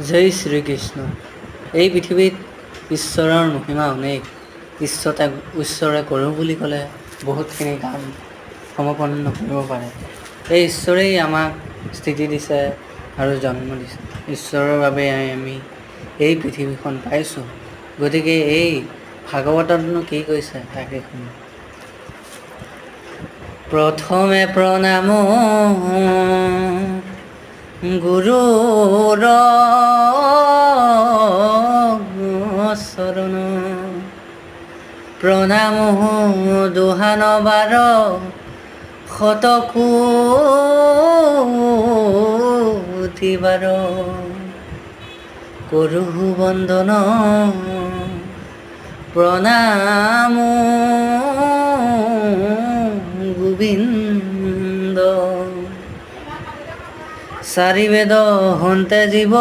জয় শ্ৰীকৃষ্ণ। এই পৃথিৱীত ঈশ্বৰৰ মহিমা অনেক। ঈশ্বৰে কৰোঁ বুলি ক'লে বহুতখিনি কাম সমাপন্ন কৰিব পাৰে। এই ঈশ্বৰেই আমাক স্থিতি দিছে আৰু জন্ম দিছে। ঈশ্বৰৰ বাবে আমি এই পৃথিৱীখন পাইছোঁ। গতিকে এই ভাগৱততনো কি কৈছে তাকে শুনো। প্ৰথমে প্ৰণাম গুৰুৰ চৰণ, প্ৰণাম দুহান বাৰ শতকোটি বাৰ, কৰোহো বন্দন প্ৰণাম গোবিন্দ। চাৰি বেদ হন্তে জীৱ